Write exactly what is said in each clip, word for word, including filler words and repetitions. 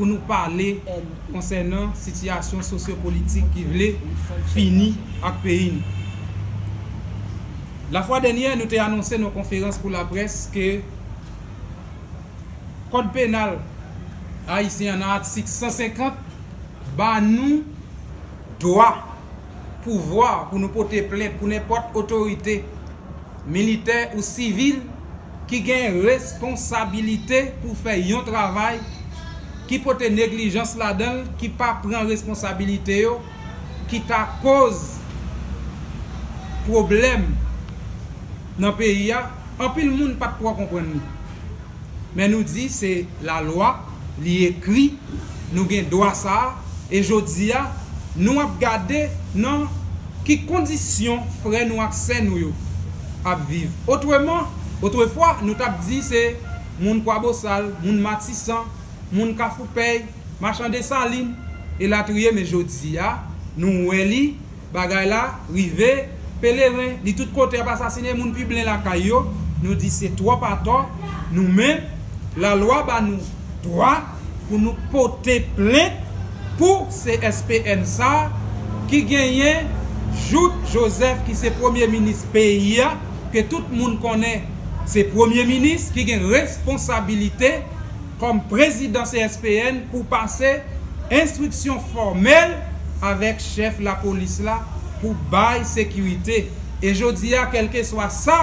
pou nou pale konsènan sitiyasyon sosyopolitik ki vle fini ak peyi nou. Lafwa dènyè, nou te anonse nan konferans pou laprès ke Kòd penal ayisyen an, nan atik san senkant, ba nou dwa, pouvwa pou nou pote plent pou nenpòt otorite militè ou sivil ki gen responsabilite pou fè yon travay ki pote neglijans ladan l, ki pa pran responsabilite yo, ki ta koz pwoblèm nan peyi a. Anpil moun pa t twò konprann li. Men nou di se lalwa, li ekri, nou gen dwa sa a, e jodi a, nou ap gade nan ki kondisyon frè nou ak sè nou yo ap viv. Otreman, otrefwa, nou t ap di se moun Kwabosal, moun Matisan, moun Kafoupèy, machan Desalin, elatriye, men jodi a, nou wè li, bagay la rive Pelerin, li tout kote ap asasinen moun, piblen lakay yo. Nou di se twòp atò, nou menm, lalwa ba nou dwa pou nou pote plent pou C S P N sa a ki genyen Jouthe Joseph, ki se premye minis peyi a, ke tout moun konnen se premye minis ki gen responsabilite kòm prezidan C S P N pou pase enstriksyon fòmèl avèk chèf lapolis la pou bay sekirite. E jodi a, kèlkeswa sa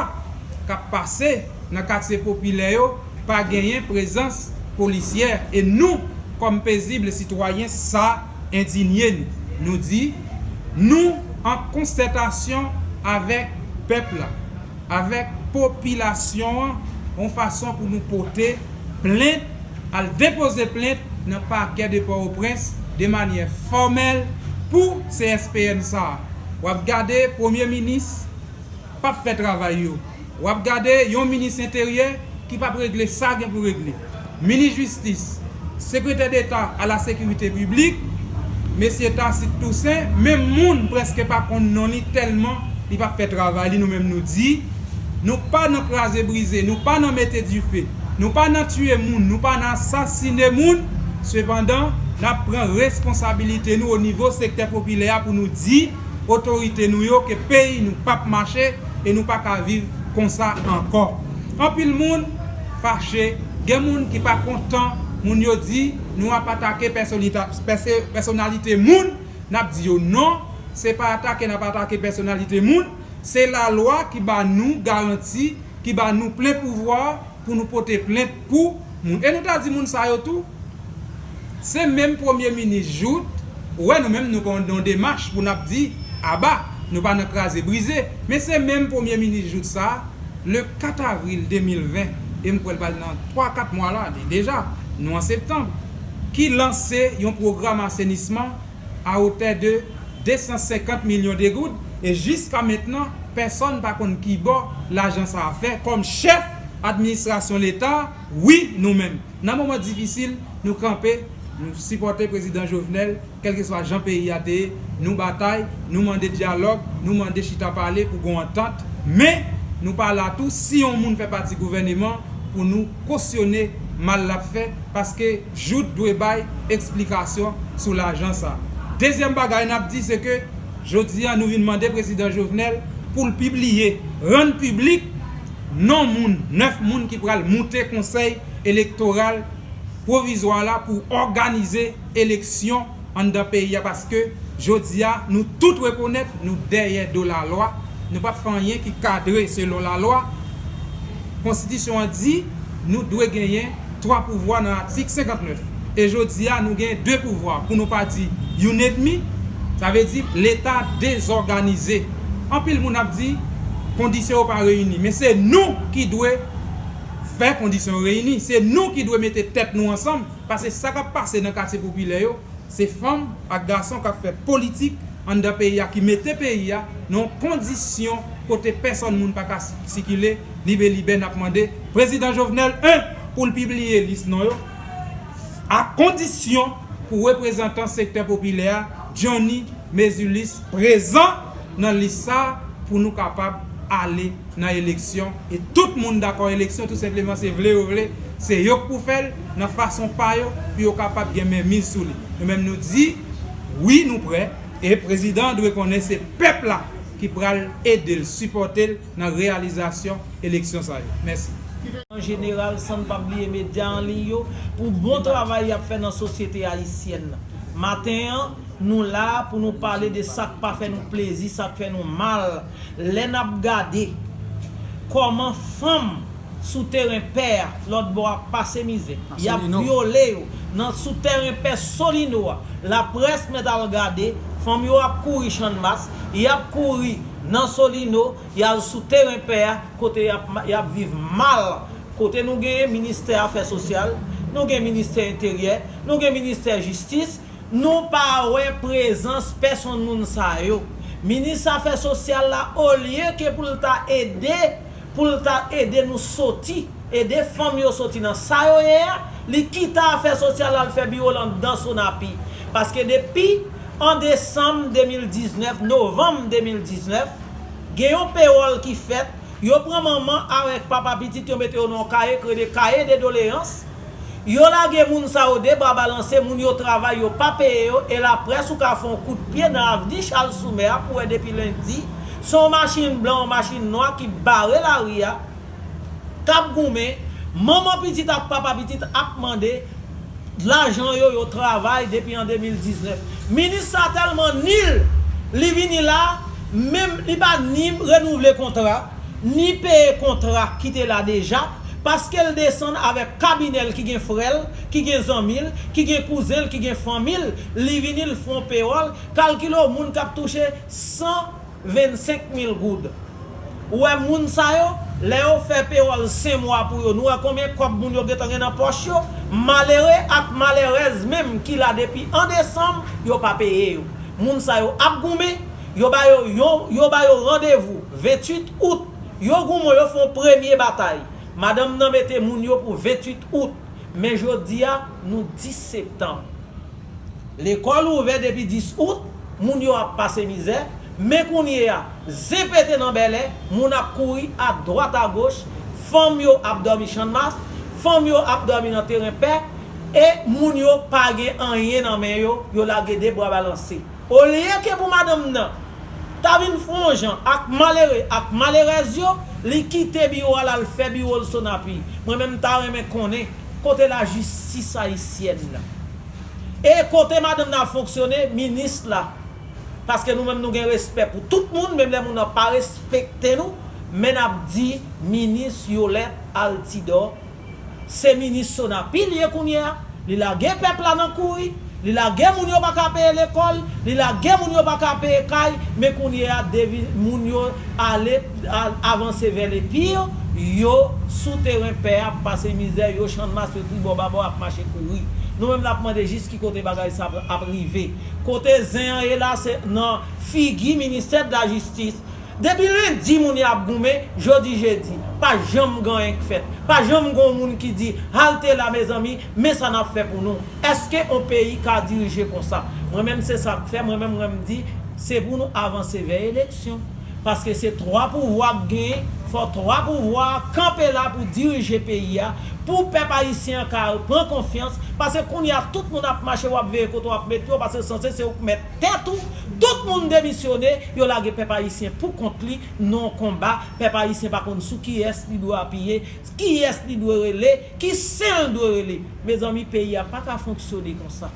k ap pase nan katye popilè yo, pa genyen prezans polisyè. E nou, kòm pezib sitwayen, sa endinye nou. Nou di, nou an konsètasyon avèk pèp la, avèk popilasyon an, yon fason pou nou pote plent, al depoze plent nan pakè de Pòtoprens de manyè fòmèl pou C S P N sa a. W ap gade premye minis p ap fè travay yo. W ap gade yon minis enteryè ki p ap regle sa gen pou regle. Minis jistis, sekretè deta a la sekirite piblik, mesye Tacite Toussaint, menm moun prèske pa konn non li tèlman li p ap fè travay li. Nou menm nou di, nou pa nan kraze brize, nou pa nan mete dife, nou pa nan tiye moun, nou pa nan asasinen moun. Sepandan, n ap pran responsabilite nou o nivo sektè popilè a pou nou di otorite nou yo ke peyi nou p ap mache e nou pa ka viv konsa ankò. Anpil moun fache, gen moun ki pa kontan, moun yo di nou ap atake pèsonita-, pèse-, pèsonalite moun, n ap di yo non, se pa atake n ap atake pèsonalite moun, se lalwa ki ba nou garanti, ki ba nou plen pouvwa pou nou pote plent pou moun. E nou ta di moun sa yo tou, se menm premye minis Jouthe, ou wè nou menm nou pa nan yon demach pou n ap di, aba, nou pa nan kraze brize, men se menm premye minis Jouthe sa, le kat avril de mil ven, e m kwè l pral nan twa kat mwa la, de-, deja, nou an septanm, ki lanse yon pwogram asenisman a wotè de de san senkant milyon de goud, e jiska mentnan, pèsonn pa konn kibò lajan sa a fè. Kòm chèf administrasyon Leta, wi, nou menm, nan moman difisil, nou kanpe, nou sipòte prezidan Jovenel, kèlkeswa jan peyi a te ye, nou batay, nou mande dyalòg, nou mande chita pale pou gon antant, men nou pa la tou si yon moun fè pati gouvèneman pou nou kosyone mal l ap fè, paske Jouthe dwe bay eksplikasyon sou lajan sa. Dezyèm bagay n ap di, se ke jodi a nou vin mande prezidan Jovenel pou l pibliye, rann piblik non moun, nèf moun ki pral moute konsèy elektoral pwovizwa la pou òganize eleksyon anndan peyi a, paske jodi a nou tout rekonèt nou dèyè do lalwa, nou p ap fè anyen ki kadre selon lalwa. Konstitisyon an di nou dwe genyen twa pouvwa nan atik senkant nèf. E jodi a nou genyen de pouvwa, pou nou pa di youn edmi, sa vle di Leta dezòganize. Anpil moun ap di kondisyon yo pa reyini, men se nou ki dwe fè kondisyon yo reyini, se nou ki dwe mete tèt nou ansanm, paske sa k ap pase nan katye popilè yo, se fanm ak gason k ap fè politik anndan peyi a, ki mete peyi a nan yon kondisyon kote pèsonn moun pa ka si-, sikile libe libe. N ap mande prezidan Jovenel, en, pou l pibliye lis non yo, a kondisyon pou reprezantan sektè popilè a, Johnny Mézulis, prezan nan lis sa a pou nou kapab ale nan eleksyon. E tout moun dakò, eleksyon tou senpleman se vle yo vle, Se yo k pou fè l nan fason pa yo pou yo kapab gen menmiz sou li. Nou menm nou di, wi, nou prè, e prezidan an dwe konnen se pèp la ki pral ede l, sipòte l nan reyalizasyon eleksyon sa yo. Mèsi. An jeneral, san n pa bliye medya an liy yo, pou bon travay y ap fè nan sosyete ayisyèn nan. Maten an, nou la pou nou pale de sa k pa fè nou plezi, sa k fè nou mal. Lè n ap gade kòman fanm sou teren pè a, lòt bò ap pase mizè. Y ap vyole yo nan sou teren pè Solino a. Laprès mèt al gade, fanm yo ap kouri Channmas, y ap kouri nan Solino, y al sou teren pè a, kote y ap, y ap viv mal. Kote nou genyen ministè afè sosyal, nou gen ministè enteryè, nou gen ministè jistis, nou pa wè prezans pèsonn moun sa yo. Minis afè sosyal la, olye ke pou l ta ede, pou l ta ede nou soti, ede fanm yo soti nan sa yo ye a, li kite afè sosyal la, l fè biwo l anndan Sonapi. Paske depi an desanm de mil diznèf, novanm de mil diznèf, gen yon pewòl ki fèt, yo pran manman avèk papa pitit, yo mete yo nan yon kaye k rele kaye de doleyans. Yo lage moun sa yo de bra balanse, moun yo travay, yo pa peye yo, e laprès ou ka fè yon kout pye nan avni Chal Soumè a pou wè depi lendi, se yon machin blan, yon machin nwa ki bare lari a, k ap goumen, manman pitit ak papa pitit ap mande lajan yo, yo travay depi an de mil diznèf. Minis sa tèlman nil, li vini la, menm li pa ni renouvle kontra, ni peye kontra ki te la deja, paske l desann avèk kabinè l ki gen frè l, ki gen zanmi l, ki gen kouzen l, ki gen fanmi l, li vini l fè yon pewòl, kalkile yon moun k ap touche san vennsenk mil goud. Ou wè moun sa yo, lè yo fè pewòl senk mwa pou yo, nou wè konbyen kòb moun yo gentan gen nan pòch yo, malere ak malerèz menm ki la depi an desanm, yo pa peye yo. Moun sa yo ap goumen, yo ba yo yon, yo ba yo randevou venntuit out, yo goumen, yo fè yon premye batay. Madanm nan mete moun yo pou venntuit out, men jodi a, nou dis septanm. Lekòl ouvè depi dis out, moun yo ap pase mizè, men kounye a, zen pete nan bèlè, moun ap kouri adwat agoch, fanm yo ap dòmi Channmas, fanm yo ap dòmi nan teren pè, e moun yo pa gen anyen nan men yo, yo lage de bra balanse. Olye ke pou madanm nan ta vin fè yon jan ak malere ak malerèz yo, li kite biwo a, l al fè biwo l Sonapi. Mwen menm, m ta renmen konnen kote lajistis ayisyèn nan. E kote madanm nan ap fonksyone, minis la. Paske nou menm nou gen respè pou tout moun, menm lè moun nan pa respekte nou, men n ap di minis Yolette Altidor, se minis Sonapi l ye kounye a, li lage pèp la nan kouri, li lage moun yo pa ka peye lekòl, li lage moun yo pa ka peye kay, men kounye a devi moun yo ale, al, avanse vè lepir, yo sou teren pè ap pase mizè, yo Channmas, yo tribò babò ap mache kouri. Nou menm n ap mande jis ki kote bagay sa ap rive. Kote zen an ye la, se nan figi ministè de la jistis. Depi lendi moun yo ap goumen, jodi jedi, pa janm gen anyen k fèt. Pa janm gen yon moun ki di, halte la mezanmi, men sa n ap fè pou nou. Èske yon peyi ka dirije konsa? Mwen menm se sa k fè, mwen menm mwen m di, se pou nou avanse vè eleksyon. Paske se twa pouvwa k genyen, fò twa pouvwa a kanpe la pou dirije peyi a, pou pèp ayisyen an ka pran konfyans, paske kounye a tout moun ap mache, w ap veye kote w ap met yo, paske sanse se ou k mèt tèt ou, tout moun demisyone, yo lage pèp ayisyen pou kont li, nan yon konba, pèp ayisyen pa konn sou kiyès li dwe apiye, kiyès li dwe rele, ki sen l dwe rele. Mezanmi, peyi a pa ka fonksyone konsa.